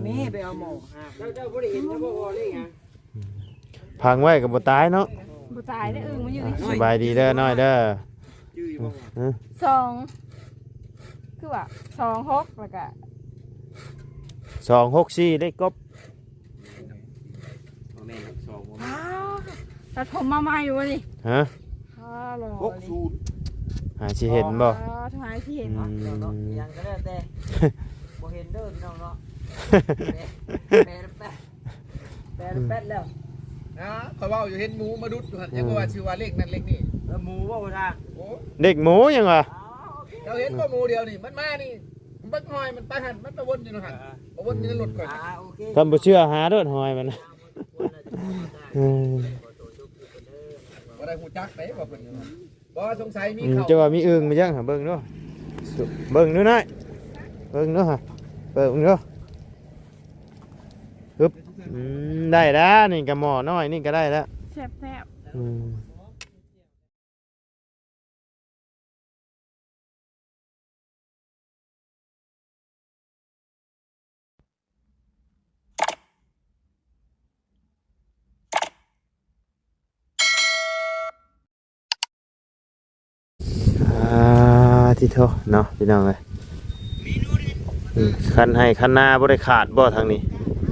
ນີ້ໄປເອົາໝໍຫາ ເຈົ້າ ເຈົ້າບໍ່ໄດ້ເຫັນ ເຈົ້າບໍ່ເຫັນນີ້ຫຍັງ ພັງໄວ້ກໍບໍ່ຕາຍເນາະ ບໍ່ຕາຍເດ້ອ ອຶ່ງມັນຢູ່ນີ້ ສະບາຍດີເດີນ້ອຍເດີ ຈື່ຢູ່ບໍ່ ຮະ ສອງ ຄືວ່າ ສອງຫົກ ແລ້ວກະ ສອງຫົກສີ່ ເລກກົບ ບໍ່ແມ່ນດອກ ສອງບໍ່ແມ່ນ ອ້າວ ຕັດຜົມມາໃໝ່ຢູ່ບໍ່ນີ້ ຮະ ອ້າວ ຫຼໍ່ ຫົກສູນ ຫາຊິເຫັນບໍ່ ອ້າວ ຫາຊິເຫັນບໍ່ ອືມ ເນາະ ຫຍັງກໍແລ້ວແຕ່ ບໍ່ເຫັນເດີພີ່ນ້ອງເນາະ ແປດ ແປດ ແປດ ແປດແລ້ວ ອ່າ ຂ້ອຍເວົ້າຢູ່ ເຫັນໝູມາດຸດຢູ່ຫັ້ນ ອືມ ຍັງວ່າຊື່ວ່າເລກນັ້ນເລກນີ້ ເອີ ໝູບໍ່ ບໍ່ທາງ ໂອ້ ເລກໝູຫຍັງວະ ເຈົ້າເຫັນບໍ່ ໝູດຽວນີ້ ມັນມານີ້ ບັກຫອຍມັນໄປຫັ້ນ ມັນໄປວົນຢູ່ຫັ້ນ ອ່າ ໄປວົນຢູ່ໃນລົດຂ້ອຍ ອ່າ ໂອເຄ ຄັນບໍ່ເຊື່ອຫາໂລດຫອຍມັນ ເອີ ບໍ່ໄດ້ຮູ້ຈັກເດ້ວ່າເພິ່ນ ບໍ່ ສົງໄສມີ ອືມ ເຂົາ ເຈົ້າວ່າມີອຶ່ງມາຍັງຫາເບິ່ງດູ ເບິ່ງດູນາຍ ເບິ່ງດູຫາ ເປີດເບິ່ງດູ ຮຶບ ອືມ ໄດ້ແລ້ວ ນີ້ກໍໝໍ້ນ້ອຍນີ້ກໍໄດ້ແລ້ວ ແຊບໆ ອືມ ອ່າ ຕິໂທເນາະ ພີ່ນ້ອງເອີຍ ອືມ ຄັນໄຮ່ຄັນນາບໍ່ໄດ້ຂາດບໍ່ທາງນີ້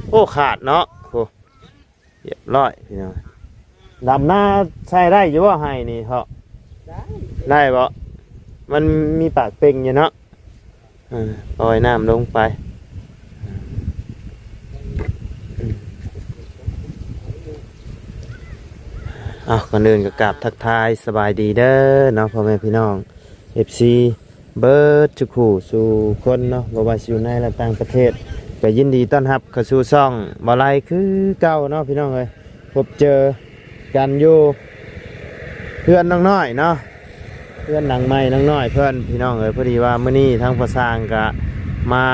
ໂອ້ ຂາດເນາະ ໂອ້ ຮຽບຮ້ອຍພີ່ນ້ອງ ດຳນາໃຊ້ໄດ້ຢູ່ບໍ່ໄຮ່ນີ້ເພາະ ໄດ້ ໄດ້ບໍ່ ມັນມີປາກເປັ່ງຢູ່ເນາະ ເອີ ປ່ອຍນ້ຳລົງໄປ ເອົາ ກ່ອນອື່ນກໍກາບທັກທາຍສະບາຍດີເດີເນາະ ພໍ່ແມ່ພີ່ນ້ອງ ເອັຟຊີ ເບິດທຸກຜູ້ສູ່ຄົນເນາະ ບໍ່ວ່າຊິຢູ່ໃນ ແລະ ຕ່າງປະເທດ ກໍຍິນດີຕ້ອນຮັບເຂົ້າສູ່ຊ່ອງບໍ່ໄລຄືເກົ່າເນາະ ພີ່ນ້ອງເອີຍ ພົບເຈີກັນຢູ່ເຮືອນນ້ອງນ້ອຍເນາະ ເຮືອນຫຼັງໃໝ່ນ້ອງນ້ອຍເພິ່ນ ພີ່ນ້ອງເອີຍ ພໍດີວ່າມື້ນີ້ທາງພໍ່ຊ່າງກະມາ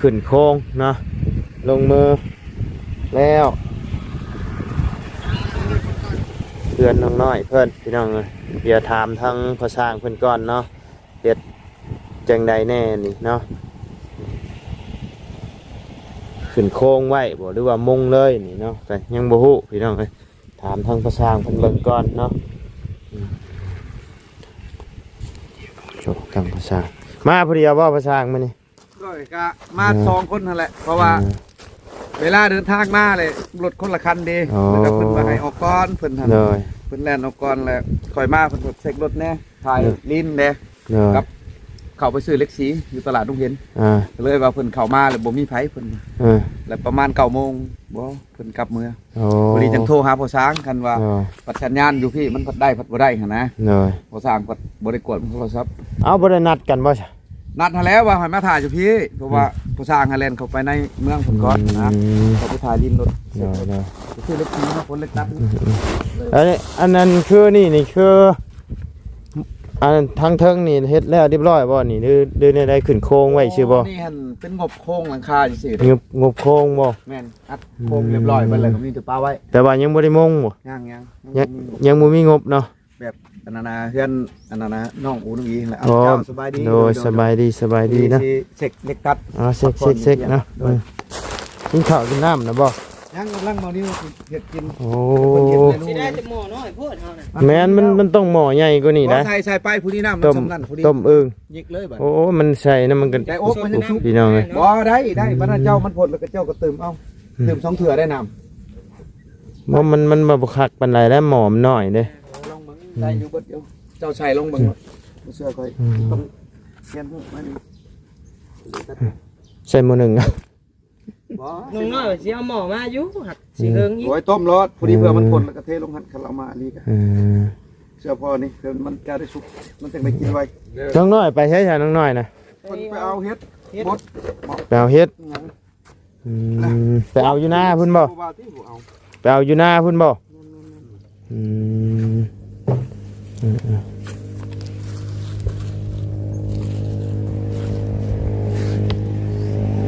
ຂຶ້ນໂຄງເນາະ ລົງມືແລ້ວ ເຮືອນນ້ອງນ້ອຍເພິ່ນ ພີ່ນ້ອງເອີຍ ດຽວຖາມທາງພໍ່ຊ່າງເພິ່ນກ່ອນເນາະ ເຮັດຈັ່ງໃດແດ່ນີ້ເນາະ ຂຶ້ນໂຄງໄວ້ບໍ່ ຫຼືວ່າມຸງເລີຍນີ້ເນາະ ກໍຍັງບໍ່ຮູ້ ພີ່ນ້ອງເອີຍ ຖາມທາງພໍ່ຊ່າງເພິ່ນເບິ່ງກ່ອນເນາະ ອືມ ໂອ້ ທາງພໍ່ຊ່າງ ມາຜູ້ດຽວບໍ່ ພໍ່ຊ່າງ ມື້ນີ້? ໂດຍ ກະມາ ເອີ ສອງຄົນຫັ້ນແຫຼະ ເພາະວ່າ ເອີ ເວລາເດີນທາງມາເລີຍ ລົດຄົນລະຄັນເດ້ ອໍ ແລ້ວກໍເພິ່ນວ່າໃຫ້ອອກກ່ອນ ເພິ່ນຫັ້ນ ໂດຍ ເພິ່ນແລ່ນອອກກ່ອນ ແລ້ວຂ້ອຍມາ ເພິ່ນກໍເຊັກລົດແດ່ ຖ່າຍ ໂດຍ ລີນແດ່ ໂດຍ ກັບເຂົ້າໄປຊື້ເຫຼັກສີຢູ່ຕະຫຼາດດົງເຫັນ ອ່າ ກໍເລີຍວ່າເພິ່ນເຂົ້າມາແລ້ວບໍ່ມີໃຜ ເພິ່ນ ເອີ ແລ້ວປະມານເກົ້າໂມງບໍ່ ເພິ່ນກັບເມືອ ອໍ ພໍດີຈັ່ງໂທຫາພໍ່ຊ່າງ ຄັນວ່າ ອໍ ບັດສັນຍານຢູ່ພີ້ມັນພັດໄດ້ພັດບໍ່ໄດ້ຫັ້ນນະ ໂດຍ ພໍ່ຊ່າງພັດບໍ່ໄດ້ກວດໂທລະສັບ ເອົ້າ ບໍ່ໄດ້ນັດກັນບໍ່? ນັດຫັ້ນແຫຼະວ່າໃຫ້ມາຖ້າຢູ່ພີ້ ເພາະວ່າ ອືມ ພໍ່ຊ່າງໃຫ້ແລ່ນເຂົ້າໄປໃນເມືອງພຸ້ນກ່ອນນະ ອືມ ເຂົ້າໄປຖ່າຍລີນລົດ ໂດຍ ໂດຍ ໄປຊື້ເຫຼັກສີມາ ຄົນເຫຼັກຕັດ ອືມ ອັນ ອັນນັ້ນຄືນີ້ ນີ້ຄື ອັນທາງເທິງນີ້ເຮັດແລ້ວຮຽບຮ້ອຍບໍ່ນີ້ ຫຼື ຫຼືແນວໃດ ຂຶ້ນໂຄງໄວ້ຊື່ບໍ່? ນີ້ຫັ້ນເປັນງົບໂຄງຫຼັງຄາຊື່ໆ ງົບ ງົບໂຄງບໍ່? ແມ່ນ ອັດໂຄງຮຽບຮ້ອຍເບິດແລ້ວ ອືມ ກໍມີແຕ່ປະໄວ້ ແຕ່ວ່າຍັງບໍ່ໄດ້ມຸງບໍ່? ຍັງ ຍັງ ຍັງ ຍັງບໍ່ມີງົບເນາະ ແບບອັນນັ້ນນະ ເຮືອນອັນນັ້ນນະ ນ້ອງອູນ້ອງອີຫັ້ນແຫຼະ ອໍ ເອົາ ເຈົ້າ ສະບາຍດີ ໂດຍ ໂດຍ ສະບາຍດີ ສະບາຍດີເນາະ ຊິເຊັກເຫຼັກຕັດ ອໍ ເຊັກ ເຊັກ ເຊັກເນາະ ອືມ ກິນເຂົ້າກິນນ້ຳນະບໍ່? ຍັງ ກຳລັງມານີ້ເຮັດກິນ ໂອ້ ເສຍດາຍແຕ່ໝໍ້ນ້ອຍໂພດເຮົານະ ແມ່ນ ມັນ ມັນຕ້ອງໝໍ້ໃຫຍ່ກວ່ານີ້ນະ ໃສ່ ໃສ່ໄປຜູ້ນີ້ນ້ຳມັນສ່ຳນັ້ນ ພໍດີ ຕົ້ມອຶ່ງ ຍິກເລີຍບັດ ໂອ້ ມັນໃສ່ນະ ມັນກໍ ໃສ່ອົບໄປນະ ພີ່ນ້ອງເອີຍ ບໍ່ໄດ້ ໄດ້ ບັດນັ້ນເຈົ້າມັນພົດແລ້ວກໍເຈົ້າກໍຕື່ມເອົາ ອືມ ຕື່ມສອງເທື່ອໄດ້ນ້ຳ ບໍ່ ມັນ ມັນບໍ່ຄັກປານໃດແລ້ວ ໝໍ້ມັນນ້ອຍເດ້ ເອີ ລອງເບິ່ງ ອືມ ໄດ້ຢູ່ເບິດຢູ່ ເຈົ້າໃສ່ລອງເບິ່ງ ອືມ ບໍ່ເຊື່ອຂ້ອຍ ອືມ ຕ້ອງປ່ຽນຮູບມານີ້ ໃສ່ໝໍ້ໜຶ່ງ ບໍ່ ນ້ອງນ້ອຍຊິເອົາໝໍ້ມາຢູ່ ຫັກຊິເຫິງອີກ ໂອ້ຍ ຕົ້ມໂລດ ພໍດີເພື່ອມັນພົດແລ້ວກໍເທລົງຫັ້ນ ຄັນເອົາມາອີ່ຫຼີກໍ ເອີ ເຊື່ອພໍ່ນີ້ ເພື່ອມັນຈະໄດ້ສຸກ ມັນຈັ່ງໄດ້ກິນໄວ ນ້ອງນ້ອຍໄປໃສຊະ ນ້ອງນ້ອຍນະ? ເພິ່ນໄປເອົາເຫັດ ເຫັດ ບົດ ໄປເອົາເຫັດ ຫຍັງ ອືມ ໄປເອົາຢູ່ນາພຸ້ນບໍ່? ບໍ່ວ່າຕິ ບໍ່ເອົາ ໄປເອົາຢູ່ນາພຸ້ນບໍ່? ແມ່ນໆໆ ອືມ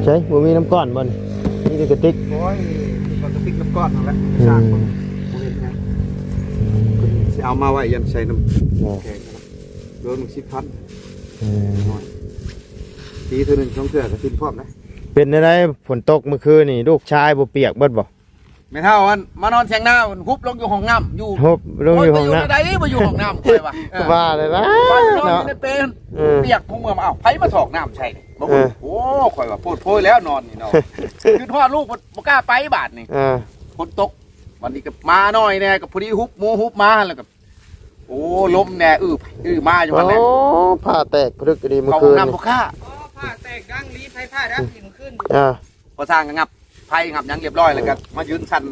ເອີໆ ໃສ ບໍ່ມີນ້ຳກ້ອນບໍ່ນີ້? ມີແຕ່ກະຕິກ ໂອ້ຍ ມີແຕ່ກະຕິກນ້ຳກ້ອນຫັ້ນແຫຼະ ອືມ ສ້າງເບິ່ງ ບໍ່ເຫັນຫຍັງ ອືມ ເພິ່ນຊິເອົາມາໄວ້ຢັນໃສ່ນ້ຳ ໂດຍ ແຂງ ໂລໜຶ່ງສິບພັນ ເອີ ນ້ອຍ ຕີເທື່ອໜຶ່ງສອງເທື່ອກໍສິ້ນພ້ອມນະ. ປັນຈັ່ງໃດ ຝົນຕົກມື້ຄືນນີ້ ລູກຊາຍບໍ່ປຽກເບິດບໍ່? ແມ່ເຖົ້າອັນມານອນຖຽງນາ ຮຸບລົງຢູ່ຫ້ອງນ້ຳຢູ່ ຮຸບລົງຢູ່ຫ້ອງນ້ຳ ໂອ້ຍ ໄປຢູ່ໃດບໍ່ຢູ່ຫ້ອງນ້ຳຂ້ອຍວ່າ ເອີ ວ່າແລ້ວນະ ໄປນອນຢູ່ໃນເປ ເອີ ປຽກຫົວເມືອມ ເອົ້າ ໃຜມາຖອກນ້ຳໃສ່ນີ້ ມາເບິ່ງ ເອີ ໂອ້ ຂ້ອຍວ່າໂພດໂພຍແລ້ວນອນນີ້ເນາະ ຄິດຮອດລູກບໍ່ ບໍ່ກ້າໄປບາດນີ້ ເອີ ຝົນຕົກ ບາດນີ້ກໍມາໜ້ອຍແດ່ ກໍພໍດີຮຸບໝູຮຸບໝາ ແລ້ວກໍ ໂອ້ ລົມແດ່ ອື້ ອື້ມາຢູ່ຫັ້ນແຫຼະ ໂອ້ ຟ້າແຕກພະລຶກອີ່ຫຼີມື້ຄືນນີ້ ເຂົ້າຫ້ອງນ້ຳບໍ່ຄ້າ ອໍ ຟ້າແຕກດັງລີ້ ໄຟຟ້າດັບອີກມື້ຄືນ ອ່າ ພໍສ້າງກໍງັບໄຟງັບຫຍັງລຽບຮ້ອຍ ແລ້ວກໍມາຢືນສັ່ນ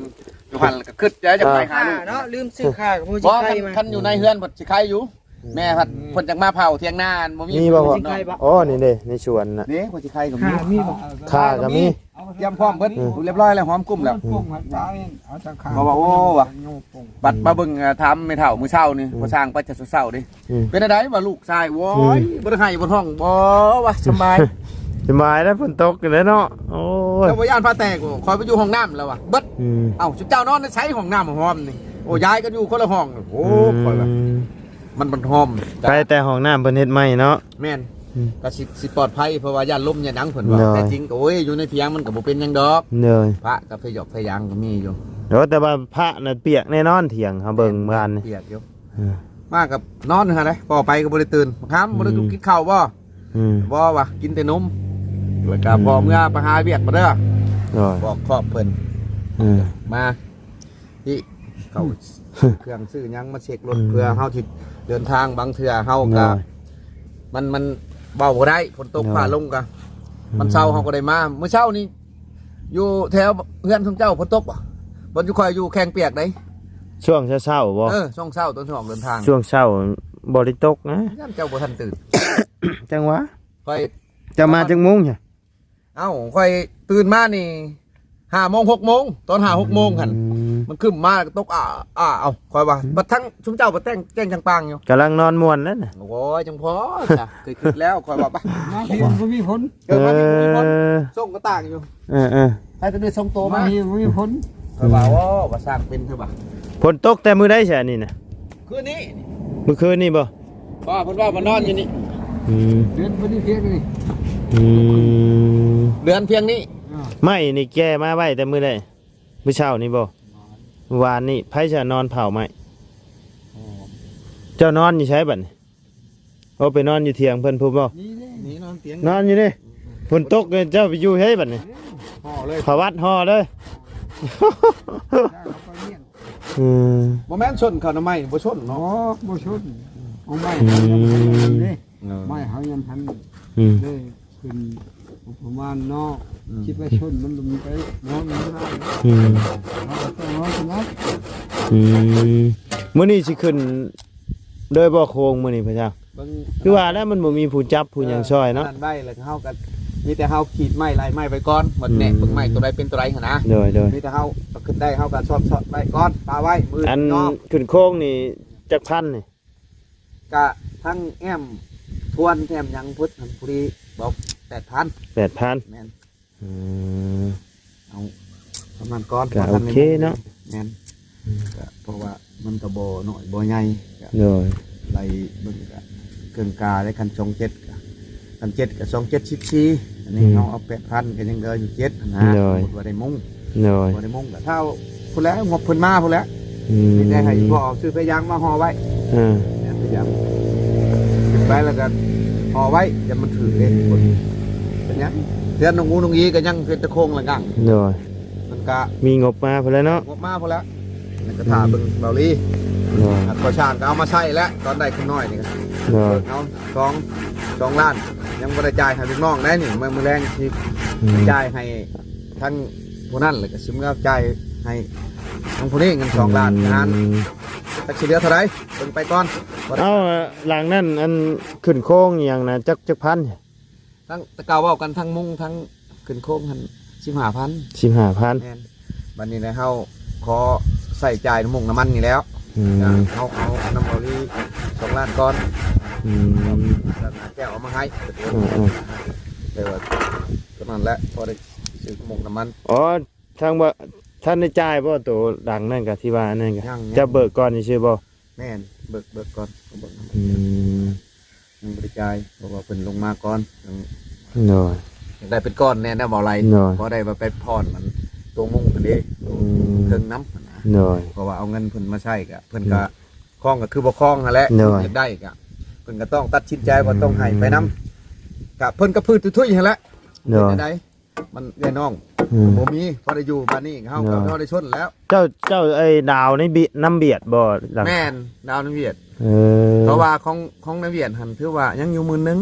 ຢູ່ຫັ້ນ ແລ້ວກໍຄິດແລ້ວຈະໄປຫາລູກ ອ່າ ເນາະ ລືມຊື້ຂ້າກັບຜູ້ຊິໄຄມາ ບໍ່ ຄັນ ຄັນຢູ່ໃນເຮືອນເພິ່ນຊິໄຄຢູ່ ອືມ ແມ່ພັດເພິ່ນຈັກມາເຜົາຖຽງນາ ບໍ່ມີ ມີບໍ່ພໍ່? ຊິໄຄບໍ່? ອໍ ນີ້ເດ້ ໃນສວນນະ ນີ້ຜູ້ຊິໄຄກໍມີ ຂ້າມີບໍ່? ຂ້າກໍມີ ຕຽມພ້ອມເບິດ ອືມ ລຽບຮ້ອຍແລ້ວ ຫອມກຸ້ມແລ້ວ ອືມ ເອົາຈັກຂ້າ ເພາະວ່າ ໂອ້ ວ່າ ບັດມາເບິ່ງ ເອີ ຖາມແມ່ເຖົ້າມື້ເຊົ້ານີ້ ອືມ ພໍສ້າງໄປແຕ່ເຊົ້າໆເດ້ ອືມ ເປັນຈັ່ງໃດວ່າລູກຊາຍ ໂອ້ຍ ອືມ ບໍ່ໄດ້ໄຫ້ບໍ່ຮ້ອງ ບໍ່ວ່າສະບາຍ ສະບາຍແລ້ວ ຝົນຕົກຢູ່ແລ້ວເນາະ ໂອ້ຍ ເຈົ້າບໍ່ຢ້ານຟ້າແຕກບໍ່? ຂ້ອຍໄປຢູ່ຫ້ອງນ້ຳແລ້ວວ່າ ເບິດ ອືມ ເອົ້າ ຊຸມເຈົ້ານອນໃນໃສ? ຫ້ອງນ້ຳຫ້ອງຫອມນີ້ ໂອ້ ຍ້າຍກັນຢູ່ຄົນລະຫ້ອງ ໂອ້ ອືມ ຂ້ອຍວ່າ ມັນ ມັນຫອມ ໄປແຕ່ຫ້ອງນ້ຳເພິ່ນເຮັດໃໝ່ເນາະ ແມ່ນ ອືມ ກໍຊິ ຊິປອດໄພ ເພາະວ່າຢ້ານລົມຢ້ານຫຍັງເພິ່ນວ່າ ໂດຍ ແຕ່ຈິງກໍ ໂອ້ຍ ຢູ່ໃນຖຽງມັນກໍບໍ່ເປັນຫຍັງດອກ ໂດຍ ພະກໍໄປຢອກໄປຢາງກໍມີຢູ່ ໂອ້ ແຕ່ວ່າພະນະປຽກແນ່ນອນ ຖຽງເຮົາເບິ່ງ ແມ່ນ ວານນີ້ ປຽກຢູ່ ເອີ ມາກັບນອນຫັ້ນແຫຼະ ພໍໄປກໍບໍ່ໄດ້ຕື່ນ ຄຳ ອືມ ບໍ່ໄດ້ກິນເຂົ້າບໍ່? ອືມ ບໍ່ວ່າ ກິນແຕ່ນົມ ແລ້ວກໍ ອືມ ພໍເມືອໄປຫາວຽກບໍ່ເດີ ໂດຍ ບອກຄອບເພິ່ນ ເອີ ມາ ທີ່ເຂົາຊື້ເຄື່ອງຊື້ຫຍັງມາເຊັກລົດ ອືມ ເພື່ອເຮົາຊິເດີນທາງ ບາງເທື່ອເຮົາກໍ ໂດຍ ມັນ ມັນເວົ້າບໍ່ໄດ້ ຝົນຕົກ ໂດຍ ຟ້າລົງກໍ ອືມ ວັນເສົາເຮົາກໍໄດ້ມາ ມື້ເຊົ້ານີ້ຢູ່ແຖວເຮືອນຂອງເຈົ້າຝົນຕົກບໍ່? ບ່ອນຢູ່ຂ້ອຍຢູ່ແຂ້ງປຽກໃດ໋ ຊ່ວງເຊົ້າໆບໍ່? ເອີ ຊ່ວງເຊົ້າ ຕອນອອກເດີນທາງ ຊ່ວງເຊົ້າບໍ່ໄດ້ຕົກນະ ຢ້ານເຈົ້າບໍ່ທັນຕື່ນ ຈັ່ງຫວະ ຂ້ອຍ ເຈົ້າມາຈັກໂມງ? ເອົ້າ ຂ້ອຍຕື່ນມານີ້ຫ້າໂມງ ຫົກໂມງ ຕອນຫ້າ ຫົກໂມງຫັ້ນ ອືມ ມັນຄຶ້ມມາກໍຕົກ ອ້າ ອ້າ ເອົ້າ ຂ້ອຍວ່າ ອືມ ບັດທັງຊຸມເຈົ້າບັດແຈ້ງ ແຈ້ງຈາງປາງຢູ່ ກຳລັງນອນມ່ວນແລ້ວນະ ໂອ້ຍ ຈັ່ງພໍຊະ ເຄີຍຄິດແລ້ວ ຂ້ອຍວ່າ ໄປ ມາພີ້ບໍ່ມີຝົນ ເອີ ມາພີ້ບໍ່ມີຝົນ ເອີ ສົ່ງກໍຕ່າງຢູ່ ເອີໆ ໃຫ້ແຕ່ເດີສົ່ງໂຕມາ ມາພີ້ບໍ່ມີຝົນ ຂ້ອຍວ່າ ອືມ ໂອ້ ວ່າສ້າງເປັນຄືວ່າ ຝົນຕົກແຕ່ມື້ໃດຊະອັນນີ້ນະ? ຄືນນີ້ ມື້ຄືນນີ້ບໍ່? ວ່າເພິ່ນວ່າມານອນຢູ່ນີ້ ອືມ ເດືອນເພິ່ນນີ້ພຽງນີ້ ອືມ ເດືອນພຽງນີ້ ອ່າ ໄມ້ນີ້ແກ່ມາໄວ້ແຕ່ມື້ໃດ? ມື້ເຊົ້ານີ້ບໍ່? ວານນີ້ ໃຜຈະນອນເຜົາໄມ້? ອໍ ເຈົ້ານອນຢູ່ໃສບັດນີ້? ໂອ້ ໄປນອນຢູ່ຖຽງເພິ່ນພຸ້ນບໍ່? ນີ້ເດ້ ນີ້ນອນຖຽງ ນອນຢູ່ນີ້ ອືມ ຝົນຕົກເຈົ້າໄປຢູ່ໃສບັດນີ້? ຫໍ່ເລີຍ ຜະວັດຫໍ່ເລີຍ ອືມ ບໍ່ແມ່ນຊົນເຂົານະໄມ້ ບໍ່ຊົນເນາະ ບໍ່ຊົນ ເອົາໄມ້ ອືມ ເຮົາຍັງທັນເດ້ ເອີ ໄມ້ເຮົາຍັງທັນ ອືມ ໄດ້ຂຶ້ນງົບປະມານເນາະ ອືມ ຄິດວ່າຊົນມັນໄປນອນບໍ່ໄດ້ ອືມ ເຮົາກໍຕ້ອງນອນຕະຫຼອດ ອືມ ມື້ນີ້ຊິຂຶ້ນເລີຍບໍ່ໂຄງມື້ນີ້ພະເຈົ້າ? ເບິ່ງ ຄືວ່າແລ້ວມັນບໍ່ມີຜູ້ຈັບຜູ້ຫຍັງຊ່ອຍເນາະ ເອີ ນັ້ນໄວ້ ແລ້ວເຮົາກໍມີແຕ່ເຮົາຂີດໄມ້ໄລ່ໄມ້ໄປກ່ອນ ໝົດແນະ ອືມ ເບິ່ງໄມ້ຕົວໃດເປັນຕົວໃດຫັ້ນນະ ໂດຍໆ ມີແຕ່ເຮົາເອົາຂຶ້ນໄດ້ ເຮົາກໍຊອດໆໄວ້ກ່ອນ ປະໄວ້ ມື້ອື່ນ ອັນ ເນາະ ຂຶ້ນໂຄງນີ້ຈັກພັນນີ້? ກະທັງແອ້ມທວນແອ້ມຫຍັງພຸດຫັ້ນ ພໍດີບອກແປດພັນ ແປດພັນ ແມ່ນ ອືມ ເອົາປະມານກ່ອນ ກະໂອເຄເນາະ ແມ່ນ ອືມ ກະເພາະວ່າມັນກະບໍ່ນ້ອຍບໍ່ໃຫຍ່ ກະ ໂດຍ ໄລ່ເບິ່ງກະເຄິ່ງກາໄດ້ ຄັນສອງເຈັດກະ ຄັນເຈັດກະສອງເຈັດສິບສີ່ ອັນນີ້ ອືມ ເຮົາເອົາແປດພັນ ກະຍັງເຫຼືອຢູ່ເຈັດຫັ້ນນະ ໂດຍ ສົມມຸດວ່າໄດ້ມຸ້ງ ໂດຍ ບໍ່ໄດ້ມຸ້ງກະເທົ່າພຸ້ນແຫຼະ ງົບເພິ່ນມາພຸ້ນແຫຼະ ອືມ ມີແຕ່ໃຫ້ພໍ່ເອົາຊື້ຜ້າຢາງມາຫໍ່ໄວ້ ເອີ ແມ່ນ ພະເຈົ້າ ຂຶ້ນໄປແລ້ວກໍຫໍ່ໄວ້ ຢ່າມັນຖືກເດ້ ອືມ ເປັນຫຍັງ ເຮືອນນ້ອງອູນ້ອງອີກໍຍັງເປັນຕະໂຄງລະງັງ ໂດຍ ມັນກະມີງົບມາພຸ້ນແຫຼະເນາະ ງົບມາພຸ້ນແຫຼະ ແລ້ວກໍຖ້າເບິ່ງ ອືມ ເບົາຫຼີ ໂດຍ ອ່າ ກໍ່ສ້າງກໍເອົາມາໃຊ້ແລ້ວ ຕອນໄດ້ຂຶ້ນນ້ອຍນີ້ກໍ ໂດຍ ເອົາສອງ ສອງລ້ານ ຍັງບໍ່ໄດ້ຈ່າຍໃຫ້ລູກນ້ອງໄດ້ນີ້ ມື້ ມື້ແລງຊິ ອືມ ຈ່າຍໃຫ້ ທັງຜູ້ນັ້ນ ແລ້ວກໍຊິເມືອຈ່າຍໃຫ້ທາງຜູ້ນີ້ ເງິນສອງລ້ານ ອືມ ງານ ຈັກຊິເຫຼືອເທົ່າໃດ ເບິ່ງໄປກ່ອນ ເອົາ ຫຼັງນັ້ນ ອັນ ຂຶ້ນໂຄງອີ່ຫຍັງນະ ຈັກ ຈັກພັນ? ທັງແຕ່ເກົ່າເວົ້າກັນ ທັງມຸງ ທັງຂຶ້ນໂຄງຫັ້ນ ສິບຫ້າພັນ ສິບຫ້າພັນ ແມ່ນ ບັດນີ້ນະ ເຮົາຂໍໃຊ້ຈ່າຍນ້ຳມັນນີ້ແລ້ວ ອືມ ເຮົາເອົານຳເບົາລີສອງລ້ານກ່ອນ ອືມ ແລ້ວນາແກ້ວເອົາມາໃຫ້ ອືມ ແຕ່ວ່າ ເທົ່ານັ້ນແຫຼະ ພໍໄດ້ຊື້ໝົກນ້ຳມັນ ອໍ ທາງບໍ່ ທ່ານໄດ້ຈ່າຍບໍ່ ໂຕຫຼັງນັ້ນກະທີ່ວ່າອັນນັ້ນກະ ຍັງ ຍັງ ຈະເບີກກ່ອນຊື່ໆບໍ່? ແມ່ນ ເບີກ ເບີກກ່ອນ ເບິ່ງ ອືມ ຍັງບໍ່ໄດ້ຈ່າຍ ເພາະວ່າເພິ່ນລົງມາກ່ອນ ໂດຍ ໄດ້ເປັນກ້ອນແດ່ເນາະ ເວົ້າໄຫຼ ໂດຍ ພໍໄດ້ວ່າໄປຜ່ອນອັນຕົວມຸງຫັ້ນເດ້ ອືມ ເທິງນຳຫັ້ນນະ ໂດຍ ເພາະວ່າເອົາເງິນເພິ່ນມາໃຊ້ກະ ເພິ່ນກະ ອືມ ຄອງກໍຄືບໍ່ຄອງຫັ້ນແຫຼະ ໂດຍ ຢາກໄດ້ກະ ເພິ່ນກໍຕ້ອງຕັດສິນໃຈວ່າ ອືມ ຕ້ອງໃຫ້ໄປນຳ ກະເພິ່ນກໍພືດຕຸ້ຍໆຫັ້ນແຫຼະ ໂດຍ ເປັນຈັ່ງໃດ ມັນເອື້ອຍນ້ອງ ອືມ ບໍ່ມີ ພໍໄດ້ຢູ່ບ້ານນີ້ ເຮົາກໍ ໂດຍ ພໍໄດ້ຊົນແລ້ວ ເຈົ້າ ເຈົ້າ ໄອ້ດາວໃນເບຍ ນຳເບຍດບໍ່? ແມ່ນ ດາວນຳເບຍດ ເອີ ເພາະວ່າຂອງ ຂອງນາເວຍດຫັ້ນ ຖືວ່າຍັງຢູ່ໝື່ນໜຶ່ງ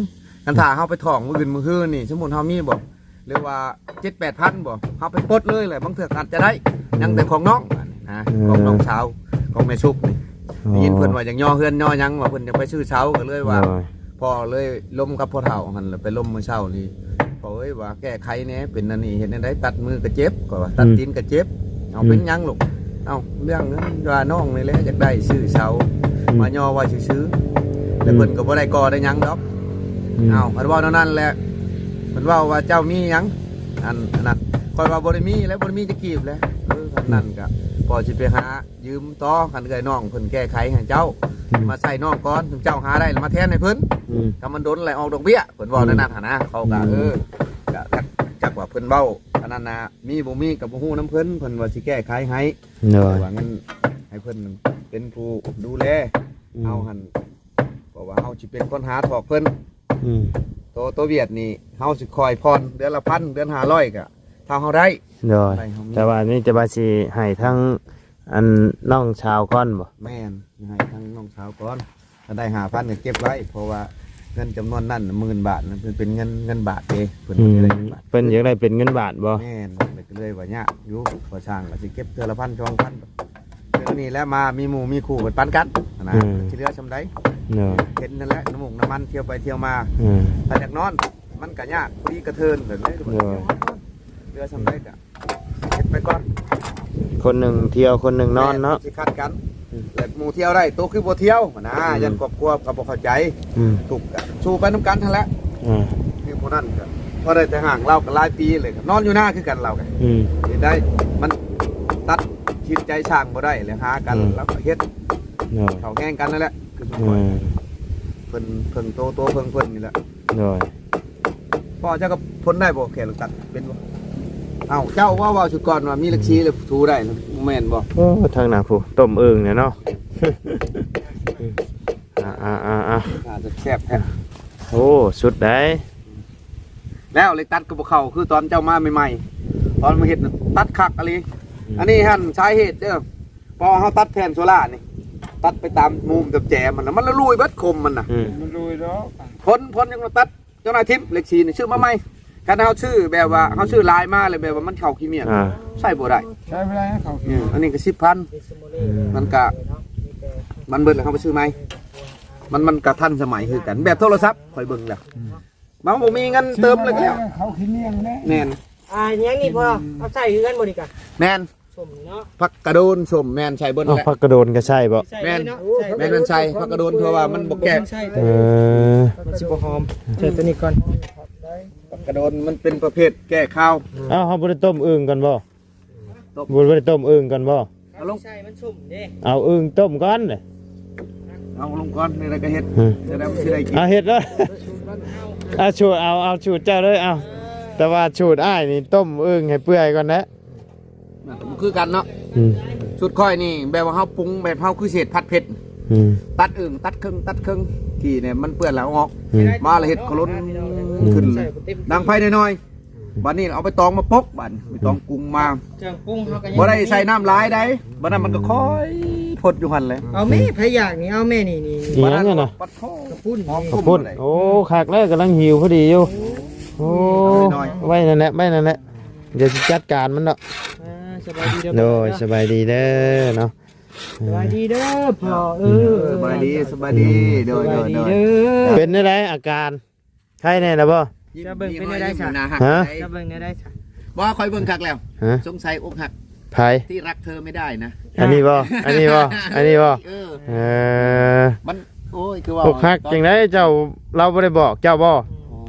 ຄັນຖ້າເຮົາໄປທ່ອງມື້ອື່ນມື້ຮືນີ້ ສົມມຸດເຮົາມີບໍ່ ຫຼືວ່າເຈັດແປດພັນບໍ່ ເຮົາໄປປົດເລີຍແຫຼະ ບາງເທື່ອກໍອາດຈະໄດ້ ອືມ ຍັງແຕ່ຂອງນ້ອງນະ ເອີ ຂອງນ້ອງສາວ ຂອງແມ່ສຸກນີ້ ອໍ ໄດ້ຍິນເພິ່ນວ່າຢາກຍໍເຮືອນຍໍຫຍັງ ວ່າເພິ່ນຢາກໄປຊື້ເສົາ ກໍເລີຍວ່າ ໂດຍ ພໍ່ເລີຍລົມກັບພໍ່ເຖົ້າຫັ້ນ ແລ້ວໄປລົມມື້ເຊົ້ານີ້ ພໍ່ເອີຍວ່າແກ້ໄຂແດ່ ເປັນອັນນີ້ເຮັດແນວໃດ ຕັດມືກໍເຈັບ ຂ້ອຍວ່າ ອືມ ຕັດຕີນກໍເຈັບ ເອົາ ອືມ ເປັນຫຍັງລູກ ເອົ້າ ເລື່ອງເງິນວ່ານ້ອງນີ້ແຫຼະຢາກໄດ້ຊື້ເສົາ ອືມ ມາຍໍໄວ້ຊື່ໆ ແລ້ວ ອືມ ເພິ່ນກໍບໍ່ໄດ້ກໍ່ໄດ້ຫຍັງດອກ ອືມ ເອົ້າ ເພິ່ນເວົ້າແນວນັ້ນແຫຼະ ເພິ່ນເວົ້າວ່າເຈົ້າມີຫຍັງ ອັນ ອັນນັ້ນ ຂ້ອຍວ່າບໍ່ໄດ້ມີແຫຼະ ບໍ່ໄດ້ມີຈັກກີບແຫຼະ ເອີ ອັນນັ້ນ ອືມ ກໍພໍຊິໄປຫາ ຢືມຕໍ່ ຄັນເອື້ອຍນ້ອງເພິ່ນແກ້ໄຂໃຫ້ເຈົ້າ ອືມ ມາໃຊ້ນ້ອງກ່ອນ ເຈົ້າຫາໄດ້ລະມາແທນໃຫ້ເພິ່ນ ອືມ ຖ້າມັນດົນແລ້ວອອກດອກເບ້ຍ ເພິ່ນເວົ້າ ອືມ ແນວນັ້ນຫັ້ນນະ ເຂົາກໍ ອືມ ເອີ ກໍຈັກ ຈັກວ່າເພິ່ນເວົ້າອັນນັ້ນນະ ມີບໍ່ມີກໍບໍ່ຮູ້ນຳເພິ່ນ ເພິ່ນວ່າຊິແກ້ໄຂໃຫ້ ໂດຍ ເພາະວ່າເງິນໃຫ້ເພິ່ນເປັນຜູ້ດູແລ ອືມ ເຮົາຫັ້ນ ເພາະວ່າເຮົາຊິເປັນຄົນຫາຖອກເພິ່ນ ອືມ ໂຕ ໂຕວຽດນີ້ ເຮົາຊິຄອຍຜ່ອນເດືອນລະພັນ ເດືອນຫ້າຮ້ອຍ ກໍຖ້າເຮົາໄດ້ ໂດຍ ໄດ້ເຮົາມີ ແຕ່ວ່ານີ້ຈະວ່າຊິໃຫ້ທາງ ອັນນ້ອງສາວກ່ອນບໍ່? ແມ່ນ ໃຫ້ທາງນ້ອງສາວກ່ອນ ຖ້າໄດ້ຫ້າພັນກໍເກັບໄວ້ ເພາະວ່າເງິນຈຳນວນນັ້ນໝື່ນບາດ ມັນເປັນເງິນ ເງິນບາດເດ້ ເພິ່ນ ອືມ ຢາກໄດ້ເງິນບາດ ເພິ່ນຢາກໄດ້ເປັນເງິນບາດບໍ່? ແມ່ນ ກໍເລີຍວ່າຍາກຢູ່ ກໍ່ສ້າງກໍຊິເກັບເທື່ອລະພັນສອງພັນ ເທື່ອນີ້ແຫຼະ ມາມີໝູ່ມີຄູ່ເພິ່ນປັນກັນນະ ອືມ ຊິເຫຼືອສ່ຳໃດ ໂດຍ ເຫັນນັ້ນແຫຼະ ນ້ຳມູກນ້ຳມັນ ທ່ຽວໄປທ່ຽວມາ ອືມ ຖ້າຢາກນອນ ມັນກໍຍາກ ພໍດີກະເທີນ ເຫຼືອສ່ຳໃດກໍ ເຮັດໄປກ່ອນ ຄົນໜຶ່ງທ່ຽວ ຄົນໜຶ່ງນອນເນາະ ແມ່ນ ຊິຂັດກັນ ອືມ ແລ້ວໝູ່ທ່ຽວໄດ້ ໂຕຄືບໍ່ທ່ຽວຫັ້ນນະ ອືມ ຢ້ານຄອບຄົວກໍບໍ່ເຂົ້າໃຈ ອືມ ທຸກກະສູ້ໄປນຳກັນຫັ້ນແຫຼະ ອືມ ຄືຜູ້ນັ້ນກໍພໍໄດ້ແຕ່ຮ່າງ ລາວກໍຫຼາຍປີເລີຍ ນອນຢູ່ນາຄືກັນລາວກໍ ອືມ ເຮັດໄດ້ ມັນຕັດສິນໃຈສ້າງບໍ່ໄດ້ ແລ້ວຫາກັນ ອືມ ລາວກໍເຮັດ ໂດຍ ເຂົ້າແຮງກັນນັ້ນແຫຼະ ຄື ອືມ ເພິ່ນເພິ່ງໂຕ ໂຕເພິ່ງເພິ່ນນີ້ແຫຼະ ໂດຍ ພໍ່ເຈົ້າກໍພົນໄດ້ບໍ່ ແຂນຕັດເປັນບໍ່? ເອົ້າ ເຈົ້າເວົ້າ ເວົ້າຊຸດກ່ອນວ່າມີເລັກຊີແລ້ວຖູໄດ້ນະ ບໍ່ແມ່ນບໍ່? ໂອ້ ທາງໜ້າຜູ້ຕົ້ມເອີ່ງແຫຼະເນາະ ອ່າໆໆໆ ໜ້າຈະແຊບແທ້ ໂອ້ ສຸດໃດ ແລ້ວເລັກຕັດກໍບໍ່ເຂົ້າ ຄືຕອນເຈົ້າມາໃໝ່ໆ ຕອນມາເຮັດນະ ຕັດຄັກອີ່ຫຼີ ອືມ ອັນນີ້ຫັ້ນສາເຫດເດີ ເພາະເຮົາຕັດແຜ່ນໂຊລ່ານີ້ ຕັດໄປຕາມມຸມຕາມແຈມັນນະ ມັນລະລຸຍເບິດຄົມມັນນະ ອືມ ມັນລຸຍດອກ ພົນ ພົນຍັງມາຕັດ ເຈົ້ານາຍທິບເລັກຊີນີ້ຊື້ມາໃໝ່ ຄັນເຮົາຊື້ແບບວ່າເຮົາຊື້ຫຼາຍມາແລ້ວແບບວ່າມັນເຂົ້າຂີ້ໝ້ຽນ ອ່າ ໃຊ້ບໍ່ໄດ້ ໃຊ້ບໍ່ໄດ້ເຂົ້າ ອືມ ອັນນີ້ກໍສິບພັນ ອືມ ມັນກະ ມັນເບິດແລ້ວເຮົາໄປຊື້ໃໝ່ ມັນ ມັນກະທັນສະໄໝຄືກັນ ແບບໂທລະສັບຂ້ອຍເບິ່ງແລ້ວ ອືມ ມັນບໍ່ມີເງິນເຕີມແລ້ວກໍແລ້ວ ເຂົ້າຂີ້ໝ້ຽນແຫຼະ ແມ່ນ ອ່າ ຫຍັງນີ້ພໍ່ ເອົາໃສ່ເຮືອນບໍ່ນີ້ກະ ແມ່ນ ສົ້ມເນາະ ຜັກກະໂດນ ສົ້ມ ແມ່ນ ໃສ່ເບິດ ເອົ້າ ແຫຼະ ຜັກກະໂດນກໍໃສ່ບໍ່? ໃສ່ ແມ່ນ ເລີຍເນາະ ແມ່ນ ມັນໃສ່ ໃສ່ ຜັກກະໂດນ ເພາະວ່າມັນບໍ່ແກະ ເອີ ມັນຊິບໍ່ຫອມ ໃສ່ຕົວນີ້ກ່ອນ ຜັກກະໂດນມັນເປັນປະເພດແກ້ຄາວ ເອົ້າ ເຮົາບໍ່ໄດ້ຕົ້ມເອີ່ງກ່ອນບໍ່? ຕົ້ມ ບໍ່ໄດ້ຕົ້ມເອີ່ງກ່ອນບໍ່? ເອົາລົງ ໃສ່ມັນສົ້ມເດ້ ເອົາເອີ່ງຕົ້ມກ່ອນເດ້ ເອົາລົງກ່ອນ ນີ້ລະກໍເຮັດ ອືມ ຈະໄດ້ ຊິໄດ້ກິນ ເອົາເຮັດເລີຍ ເອົາສູດ ເອົາ ເອົາສູດເຈົ້າເລີຍ ເອົາ ເອີ ແຕ່ວ່າສູດອ້າຍນີ້ຕົ້ມເອີ່ງໃຫ້ເປື່ອຍກ່ອນແຫຼະ ມັນກໍບໍ່ຄືກັນເນາະ ອືມ ສູດຂ້ອຍນີ້ແບບວ່າເຮົາປຸງແບບເຮົາຄືເສດຜັດເຜັດ ອືມ ຕັດເອີ່ງ ຕັດເຄິ່ງ ຕັດເຄິ່ງ ທີ່ນີ້ມັນເປື້ອນແລ້ວເອົາອອກ ອືມ ມາແລ້ວເຮັດຂະຫຼົ່ນ ອືມ ຂຶ້ນ ດັງໄຟນ້ອຍໆ ບັດນີ້ເອົາໃບຕອງມາປົກ ບັດໃບຕອງກຸງມາ ເຄື່ອງປຸງເຮົາກໍຍັງບໍ່ໄດ້ໃສ່ນ້ຳຫຼາຍໃດ ບັດນັ້ນມັນກໍຄ່ອຍ ອືມ ພົດຢູ່ຫັ້ນແຫຼະ ເອົາແມ່ ໃຜຢາກນີ້ ເອົາແມ່ນີ້ ນີ້ ນີ້ ອີຫຍັງຫັ້ນນະ? ປັດໂທ ຂະປຸ້ນ ຫອມ ຂະປຸ້ນ ໂອ້ ຄັກແລ້ວ ກຳລັງຫິວພໍດີຢູ່ ໂອ້ ໂອ້ ນ້ອຍໆ ໄວ້ນັ້ນແຫຼະ ໄວ້ນັ້ນແຫຼະ ດຽວຊິຈັດການມັນດອກ ອ່າ ສະບາຍດີເດີ ໂດຍ ສະບາຍດີເດີເນາະ ສະບາຍດີເດີພໍ່ເອີຍ ສະບາຍດີ ສະບາຍດີ ໂດຍ ສະບາຍດີເດີ ໂດຍ ເປັນແນວໃດອາການ ໄຄແນ່ລະບໍ່? ຈະເບິ່ງເປັນແນວໃດຊະ? ຮະ? ຈະເບິ່ງແນວໃດຊະ? ບໍ່ ຂ້ອຍເບິ່ງຄັກແລ້ວ ຮະ? ສົງໄສອົກຫັກ ໃຜ? ທີ່รักเธอไม่ได้นะ ອັນນີ້ບໍ່? ອັນນີ້ບໍ່? ອັນນີ້ບໍ່? ເອີ ເອີ ມັນ ໂອ້ຍ ຄືວ່າອົກຫັກຈັ່ງໃດເຈົ້າ ລາວບໍ່ໄດ້ບອກເຈົ້າບໍ່? ໂອ້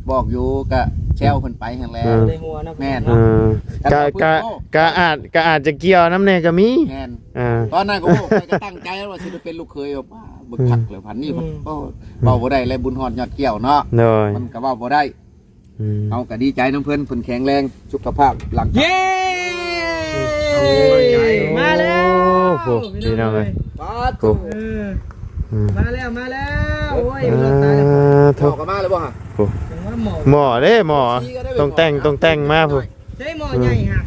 ບອກຢູ່ ກະແຊວເພິ່ນໄປຫັ້ນແຫຼະ ເອີ ບໍ່ໄດ້ຫົວເນາະ ແມ່ນ ເອີ ກະ ກະ ກະອາດ ກະອາດຈະກ່ຽວນຳແດ່ກໍມີ ແມ່ນ ອ່າ ຕອນນັ້ນກໍ ໂອ້ ຂ້ອຍກໍຕັ້ງໃຈວ່າຊິໄດ້ເປັນລູກເຂີຍ ວ່າ ເບິ່ງ ອືມ ຄັກແລ້ວ ພັນນີ້ ອືມ ໂອ້ ເວົ້າບໍ່ໄດ້ແລ້ວ ບຸນຮອດຍອດກ່ຽວເນາະ ໂດຍ ມັນກໍເວົ້າບໍ່ໄດ້ ອືມ ເຮົາກໍດີໃຈນຳເພິ່ນ ເພິ່ນແຂງແຮງ ສຸຂະພາບຮ່າງກາຍ ເຢ້ ໂອ້ ມາແລ້ວ ໂອ້ໂຫ ພີ່ນ້ອງເອີຍ ປາດໂທ້ ເອີ ອືມ ມາແລ້ວ ມາແລ້ວ ໂອ້ຍ ເອີ ຕາຍແລ້ວ ໂທ້ ໝໍ້ກໍມາແລ້ວບໍ່ຮະ ໂອ້ ຫມໍ້ເດ້ ໝໍ້ ຕ້ອງແຕ່ງ ຕ້ອງແຕ່ງມາພຸ້ນ ໃຊ້ໝໍ້ໃຫຍ່ຫະ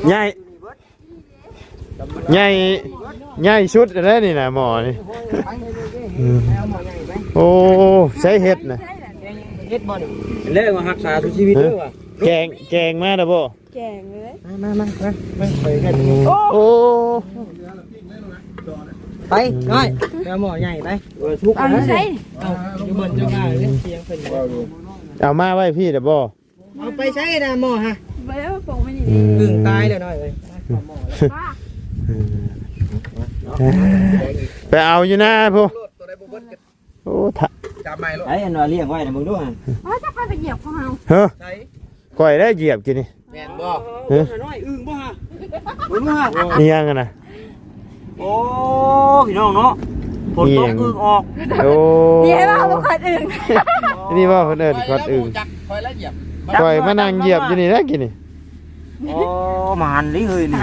ໃຫຍ່ ໃຫຍ່ ໃຫຍ່ສຸດແລ້ວນີ້ນະ ໝໍ້ນີ້ ອືມ ໂອ້ ໃຊ້ເຮັດນະ ເຮັດບໍ່ນີ້ ແລ້ວມາຮັກສາສູ່ຊີວິດເດີວ່າ ແກງ ແກງມາແລ້ວບໍ່ ແກງເລີຍ ມາ ມາ ມາ ມາ ໄປກັນ ໂອ້ ໄປ ນ້ອຍ ໄປເອົາໝໍ້ໃຫຍ່ໄປ ເອີ ທຸກ ເອົາຢູ່ໃສ ເອົາຢູ່ບ່ອນເຈົ້າວ່າເດ້ ສຽງເພິ່ນ ເອົາມາໄວ້ພີ້ແລ້ວບໍ່ ເອົາໄປໃຊ້ນະໝໍ້ຮະ ບໍ່ໄດ້ວ່າປົກໄວ້ນີ້ ອືມ ອຶ່ງຕາຍແລ້ວນ້ອຍເອີຍ ອືມ ໄປເອົາຢູ່ນາພຸ້ນ ໂອ້ ຖ້າ ຈັບໃໝ່ໂລດ ໄອ້ອັນວ່າລ້ຽງໄວ້ນະ ເບິ່ງດູຫັ້ນ ອໍ ຈັກໃຜໄປຢຽບຂອງເຮົາ ຮະ ໃສ ຂ້ອຍໄດ້ຢຽບກິນນີ້ ແມ່ນບໍ່ ຮະ ນ້ອຍອຶ່ງບໍ່ຮະ ເບິ່ງດູຫັ້ນ ອີຫຍັງຫັ້ນນະ ໂອ້ ພີ່ນ້ອງເນາະ ຝົນຕົກອຶ່ງອອກ ໂອ້ ນີ້ໃຫ້ວ່າບໍ່ຄອດອຶ່ງ ນີ້ວ່າເພິ່ນເອີ້ນຄອດອຶ່ງ ຂ້ອຍມານັ່ງຢຽບຢູ່ນີ້ແຫຼະກິນນີ້ ໂອ້ ມາຫັນເລີຍເຮີ້ຍນີ້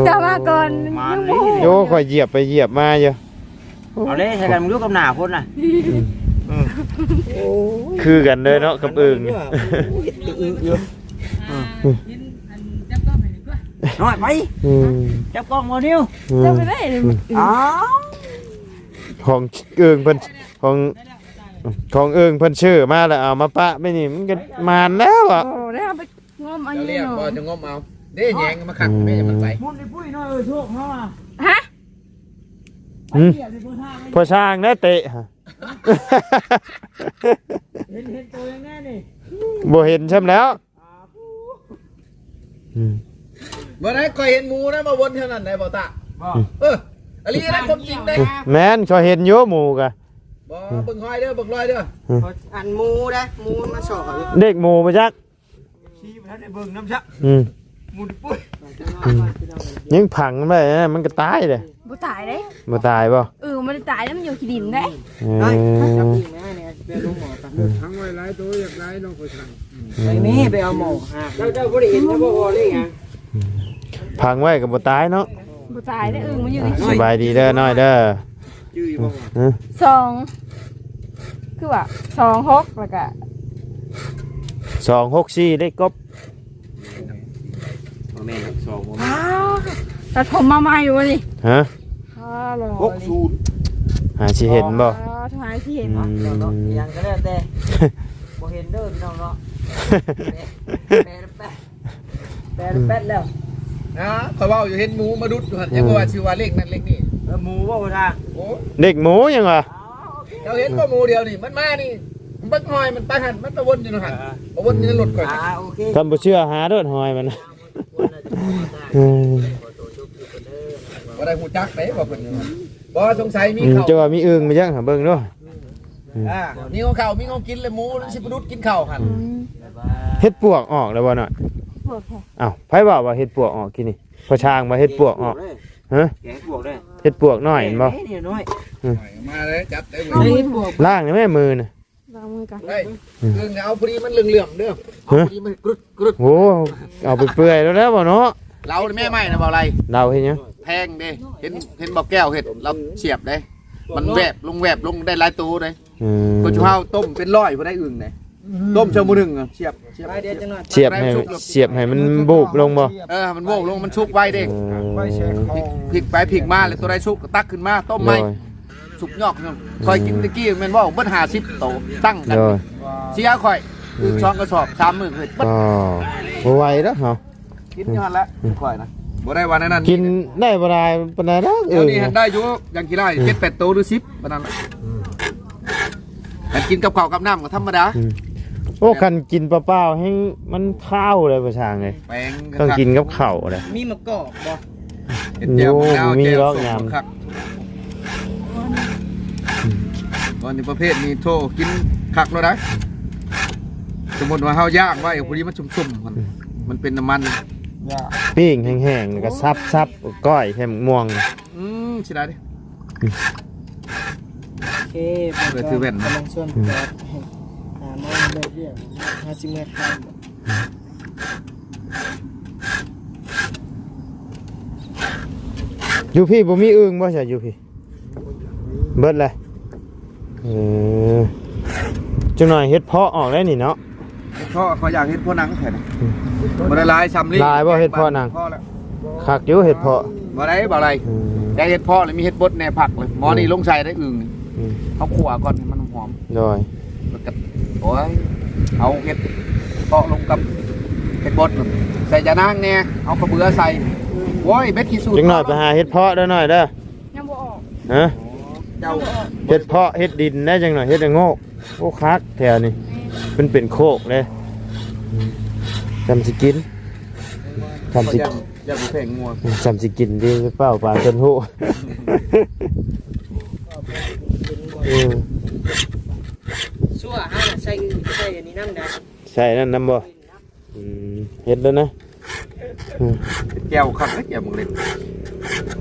ເຈົ້າມາກ່ອນ ມາເລີຍ ໂອ້ ຂ້ອຍຢຽບໄປຢຽບມາຢູ່ ເອົາເລີຍ ໃສ່ກັນ ມຶງຢູ່ກັບໜ້າຄົນນະ ອືມ ເອີ ຄືກັນເລີຍເນາະ ກັບອຶ່ງ ອຶ່ງຢູ່ ນ້ອຍໄປ ອືມ ຈັບກ້ອງບໍ່ນິວ ອືມ ເຈົ້າໄປໄວ້ ອ້າວ ຂອງເອີ່ງເພິ່ນ ຂອງ ຂອງເອີ່ງເພິ່ນຊື້ມາແລ້ວເອົາມາປະໄວ້ນີ້ ມັນກໍໝານແລ້ວອະ ໂອ້ ໄດ້ເອົາໄປງົມເອົາຢູ່ ເຈົ້າລຽກບໍ່ ເນາະ ຈະງົມເອົາ ເດ້ ອໍ ແຍງມາຄັກແມ່ ຢ່າມັນໄປ ໝຸນໄອ້ປຸ້ຍນ້ອຍ ເອີ ໂຊກເຮົາອະ ຮະ ອືມ ພໍ່ຊ່າງໄດ້ເຕະ ເຫັນ ເຫັນໂຕຍັງແນ່ນີ້ ບໍ່ເຫັນຊ້ຳແລ້ວ ອືມ ບໍ່ໄດ້ ຂ້ອຍເຫັນໝູນະ ມາວົນແຖວນັ້ນໄດ້ບໍ່ຕາ ບໍ່ ອືມ ເອີ ອີ່ຫຼີນະ ຄວາມຈິງເດ້ ແມ່ນ ຂ້ອຍເຫັນຢູ່ໝູກະ ບໍ່ ອືມ ເບິ່ງຮອຍເດີ ເບິ່ງຮອຍເດີ ອືມ ອັນໝູເດ້ ໝູມາຊອກເອົາຢູ່ ເດັກໝູບໍ່ຈັກ ຊີ້ບໍ່ທັນໄດ້ເບິ່ງນຳຊະ ອືມ ໝູປຸ້ຍ ອືມ ຍັງຝັງໄວ້ນະ ມັນກໍຕາຍເດ້ ບໍ່ຕາຍເດ້ ບໍ່ຕາຍບໍ່ ເອີ ມັນຕາຍແລ້ວ ມັນຢູ່ຂີ້ດິນເດ້ ເອີ ໄດ້ ຈັບອີກແມ່ນີ້ ໄປລົງໝໍ ຕັ້ງໄວ້ຫຼາຍໂຕ ຢາກໄດ້ນ້ອງຂ້ອຍສັ່ງ ໄປແມ່ ໄປເອົາໝໍ ເຈົ້າ ເຈົ້າບໍ່ໄດ້ເຫັນ ເຈົ້າບໍ່ພໍເລີຍຫຍັງ ອືມ ຝັງໄວ້ກໍບໍ່ຕາຍເນາະ ບໍ່ຕາຍເດ້ ອຶ່ງມັນຢູ່ໃນ ສະບາຍດີເດີນ້ອຍເດີ ຈື່ຢູ່ບໍ່ຫວະ ຮະ ສອງ ຄືວ່າ ສອງຫົກ ແລ້ວກະ ສອງຫົກສີ່ ເລກກົບ ບໍ່ແມ່ນດອກ ສອງບໍ່ແມ່ນ ອ້າວ ຕັດຜົມມາໃໝ່ຢູ່ບໍ່ນີ້ ຮະ ຮະ ຫົກສູນ ຫາຊິເຫັນບໍ່ ອໍ ຫາຊິເຫັນບໍ່ ອືມ ຫຍັງກໍແລ້ວແຕ່ ບໍ່ເຫັນເດີພີ່ນ້ອງເນາະ ແປ ແປ ແປ ແປແລ້ວ ນະ ຂ້ອຍເວົ້າຢູ່ ເຫັນໝູມາດຸດຢູ່ຫັ້ນ ອືມ ຍັງບໍ່ວ່າຊື່ວ່າເລກນັ້ນເລກນີ້ ເອີ ໝູບໍ່ ບໍ່ທາງ ໂອ້ ເດັກໝູຫຍັງວະ ເຈົ້າເຫັນບໍ່ໝູດຽວນີ້ ມັນມານີ້ ມັນເບິ່ງຮອຍມັນໄປຫັ້ນ ມັນໄປວົນຢູ່ຫັ້ນ ເອີ ໄປວົນຢູ່ໃນລົດຂ້ອຍ ອ່າ ໂອເຄ ຄັນບໍ່ເຊື່ອຫາໂລດຮອຍມັນ ເອີ ບໍ່ໄດ້ຮູ້ຈັກເດ້ວ່າເພິ່ນ ບໍ່ ສົງໄສມີ ອືມ ເຂົາ ເຈົ້າວ່າມີອຶ່ງມາຍັງຫາເບິ່ງເນາະ ອືມ ອ່າ ມີຂອງເຂົາ ມີຂອງກິນ ແລະໝູມັນຊິໄປດຸດກິນເຂົ້າຫັ້ນ ອືມ ເຫັດປວກອອກແລ້ວບໍ່ນ້ອຍ ປວກແທ້ ອ້າວ ໃຜເວົ້າວ່າເຫັດປວກອອກກີ້ນີ້ ພໍ່ຊ່າງວ່າເຫັດປວກອອກ ເຫັດປວກເດ້ ຮະ ເຫັດປວກເດ້ ເຫັດປວກນ້ອຍແມ່ນບໍ່ ເຫັດນ້ອຍ ອືມ ມາເລີຍ ຈັດໄດ້ເລີຍ ລ້າງໄດ້ແມ່ມືນະ ລ້າງມືກ່ອນ ໄດ້ ອືມ ເອົາພໍດີມັນເຫຼືອມໆເດີ ເອົາພໍດີມັນກຣຶດ ກຣຶດ ໂອ້ ເອົາໄປເປື່ອຍແລ້ວແຫຼະບໍ່ເນາະ ເລົາແມ່ໃໝ່ນະ ບໍ່ໄລ ເລົາເຮັດຫຍັງ ແພງເດ້ ເຫັນ ເຫັນບໍ່ແກ້ວເຮັດ ລາວສຽບເດ້ ມັນແວບລົງ ແວບລົງ ໄດ້ຫຼາຍໂຕເດ້ ອືມ ຄົນເຮົາຕົ້ມເປັນຮ້ອຍຜູ້ໃດອຶ່ງເດ້ ອືມ ຕົ້ມຊົ່ວໂມງໜຶ່ງ ສຽບ ສຽບ ສຽບໃຫ້ ສຽບໃຫ້ມັນບູບລົງບໍ່ ເອີ ມັນໂບກລົງ ມັນສຸກໄວເດ້ ໂອ້ ໄວ້ແຊ່ຂອງ ພິກໄປພິກມາ ແລ້ວໂຕໃດສຸກກໍຕັກຂຶ້ນມາຕົ້ມໃໝ່ ໂດຍ ສຸກຍອກໜຶ່ງ ອືມ ຂ້ອຍກິນຕະກີ້ແມ່ນບໍ່ ເບິດຫ້າສິບໂຕ ຕັ້ງກັນ ໂດຍ ເສຍຂ້ອຍ ອືມ ອີກສອງກະສອບ ສາມມື້ເຮັດເບິດ ອໍ ບໍ່ໄຫວແລ້ວເຮົາ ກິນຢູ່ຫັ້ນແຫຼະ ອືມ ຂ້ອຍນະ ບໍ່ໄດ້ວ່າແນວນັ້ນ ກິນໄດ້ບໍ່ຫຼາຍປານໃດດອກ ດຽວນີ້ ເອີ ຫັ້ນໄດ້ຢູ່ ຢ່າງຂີ້ລ້າຍ ອືມ ເຈັດແປດໂຕ ຫຼື ສິບປານນັ້ນ ອືມ ຄັນກິນກັບເຂົ້າກັບນ້ຳກໍທຳມະດາ ອືມ ໂອ້ ຄັນກິນເປົ່າໆແຮງມັນຄາວເລີຍ ພໍ່ຊ່າງເອີຍ ແປງ ຕ້ອງກິນກັບເຂົ້າເລີຍ ມີໝາກກອກບໍ່? ເຮັດແຈ່ວ ໂອ້ ບໍ່ມີດອກຍາມ ແຈ່ວສົ້ມຄັກ ອືມ ຕອນນີ້ປະເພດນີ້ໂທ ກິນຄັກໂລດໄດ໋ ສົມມຸດວ່າເຮົາຍ່າງໄວ້ ພໍດີມັນຊຸ່ມໆ ມັນເປັນນ້ຳມັນ ປີ້ງແຫ້ງໆ ແລ້ວກໍສັບໆ ກ້ອຍໃສ່ໝາກມ່ວງ ອືມ ຊິໄດ້ເດ້ ອືມ ໂອເຄ ເອີ ຖືແວ່ນ ກຳລັງຊວນ ອືມ ຈອດ ຫາໝ ແບບວຽກ ຫາຊິເມືອທານບໍ່? ຢູ່ພີ້ບໍ່ມີອຶ່ງບໍ່ຊະ ຢູ່ພີ້? ເບິດແລ້ວ. ເອີ ຈັກໜ້ອຍເຫັດເຜາະອອກແລ້ວນີ້ເນາະ. ເຫັດເຜາະ ຂ້ອຍຢາກເຫັດເຜາະໜັງຂ້ອຍນະ. ອືມ ບໍ່ໄດ້ຫຼາຍຊ່ຳລີ້. ຫຼາຍບໍ່ເຫັດເຜາະໜັງ? ພໍແລ້ວ ຄັກຢູ່ເຫັດເຜາະ. ບໍ່ໄດ້ ບໍ່ໄດ້. ອືມ ແຕ່ເຫັດເຜາະນີ້ມີເຫັດບົດແດ່ຜັກເລີຍ. ໝໍນີ້ ອືມ ລົງໃສ່ໄດ້ອຶ່ງນີ້. ອືມ ເຮົາຂົ້ວກ່ອນໃຫ້ມັນຫອມ. ໂດຍ. ແລ້ວກໍ ໂອ້ຍ ເອົາເຫັດເຜາະລົງກັບເຫັດບົດ ໃສ່ຢານາງແດ່ ເອົາກະເບືອໃສ່. ໂອ້ຍ ເບັດຂີ້ສູດ. ຈັກໜ້ອຍໄປຫາເຫັດເຜາະເດີ ໜ້ອຍເດີ. ຍັງບໍ່ອອກ. ຮະ? ເຈົ້າ ຍັງບໍ່ອອກ. ເຫັດເຜາະເຫັດດິນໄດ້ ຈັກໜ້ອຍເຫັດລະໂງກ. ໂອ້ ຄັກແຖວນີ້. ແມ່ນ. ມັນເປັນໂຄກເດ້. ອືມ ຊ່ຳຊິກິນ ຊ່ຳຊິ ຢ້ານ ຢ້ານບໍ່ແພງງົວ. ອືມ ຊ່ຳຊິກິນເດ້ ເປົ້າປານເພິ່ນຮູ້. ເອີ ຊົ່ວ ເຮົາໃສ່ ໃສ່ອັນນີ້ນຳໄດ້. ໃສ່ນັ້ນນຳບໍ່? ອືມ ເຮັດແລ້ວນະ. ອືມ ແຈ່ວຄັກເດ້ ແຈ່ວໝາກເລັ່ນ.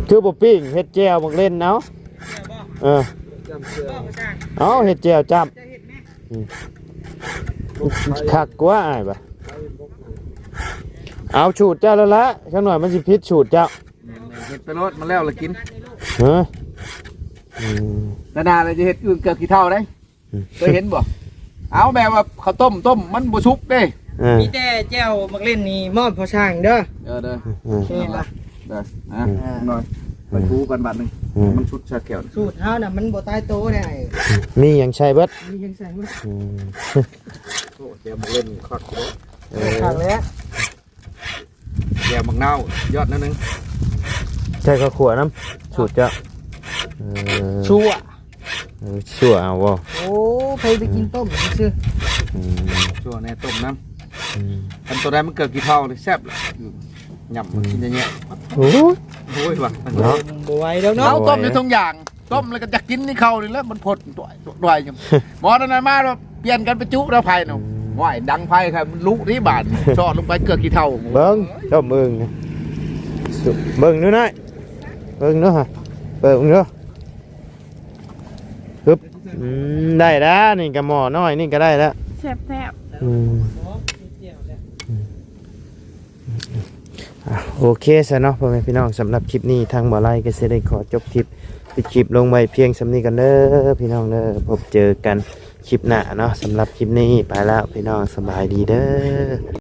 ຄືບໍ່ປີ້ງ ເຮັດແຈ່ວໝາກເລັ່ນເອົາ. ເອີ ເອົາ ເຮັດແຈ່ວຈ້ຳ. ອືມ ຄັກກວ່າອ້າຍບາດ. ເອົາສູດເຈົ້າແລ້ວລະ ຈັກໜ້ອຍມັນຊິຜິດສູດເຈົ້າ. ແມ່ນໆ ເຮັດໄປໂລດ ມັນແລ້ວລະກິນ. ຮະ? ອືມ ແຕ່ໜ້າລະຈະເຮັດອຶ່ງເກືອກຂີ້ເຖົ້າໄດ໋. ອືມ ເຄີຍເຫັນບໍ່? ເອົາແບບວ່າເຂົ້າຕົ້ມ ຕົ້ມມັນບໍ່ສຸກເດ້. ເອີ ມີແຕ່ແຈ່ວໝາກເລັ່ນນີ້ມອບພໍ່ຊ່າງເດີ. ເອີ ເດີ ອືມ ໂອເຄລະ ເດີ ອ່າ ອືມ ໜ້ອຍ ອືມ ໄປປູກັນບາດໜຶ່ງ. ອືມ ມັນສຸດຊາແຂ້ວ ສູດເຮົານະ ມັນບໍ່ຕາຍໂຕເດ້. ມີຫຍັງໃສ່ເບິດ ມີຫຍັງໃສ່ເບິດ. ອືມ ໂອ້ ແຈ່ວໝາກເລັ່ນຄັກເດ້. ເອີ ຄັກແລ້ວ. ແຈ່ວໝາກນາວ ຍອດໜ້ອຍໜຶ່ງ. ໃສ່ເຂົ້າຂົ້ວນຳ ສູດເຈົ້າ. ເອີ ຊົ່ວ ເອີ ຊົ່ວເອົາບໍ່? ໂອ້ ໃຜໄປກິນຕົ້ມຊື່ໆ. ອືມ ຊົ່ວແດ່ ຕົ້ມນຳ. ອືມ ຄັນໂຕໃດມັນເກືອກຂີ້ເຖົ້ານີ້ແຊບລະ. ອືມ ຫຍ້ຳ ອືມ ກິນແຍະໆ. ໂອ້ຍ ໂອ້ຍວ່າ ເນາະ ບໍ່ໄຫວແລ້ວເນາະ. ເອົາຕົ້ມໃນຖົງຢາງ. ຕົ້ມແລ້ວກໍຢາກກິນນີ້ເຂົ້ານີ້ແຫຼະ ມັນພົດດ້ວຍ ດ້ວຍຢູ່. ໝໍນັ້ນມາແລ້ວປ່ຽນກັນໄປຈຸແລ້ວໄຟນະ. ອືມ ວ້າຍ ດັງໄຟຄັບ ມັນລຸນີ້ບາດນີ້ ຊອດລົງໄປເກືອກຂີ້ເຖົ້າ. ເບິ່ງ ຕົ້ມເບິ່ງ ເບິ່ງດູໜ້ອຍ ເບິ່ງດູຫະ ເບິ່ງດູ. ຮຶບ ອືມ ໄດ້ແລ້ວ ນີ້ກໍໝໍ້ນ້ອຍນີ້ກໍໄດ້ແລ້ວ. ແຊບໆ. ອືມ ອ່ະ ໂອເຄຊະເນາະ ພໍ່ແມ່ພີ່ນ້ອງ, ສຳລັບຄລິບນີ້ທາງບ່າວໄລກໍຊິໄດ້ຂໍຈົບຄລິບ ປິດຄລິບລົງໄວ້ພຽງສ່ຳນີ້ກ່ອນເດີພີ່ນ້ອງເດີ. ພົບເຈີກັນຄລິບໜ້າເນາະ. ສຳລັບຄລິບນີ້ໄປແລ້ວພີ່ນ້ອງ, ສະບາຍດີເດີ.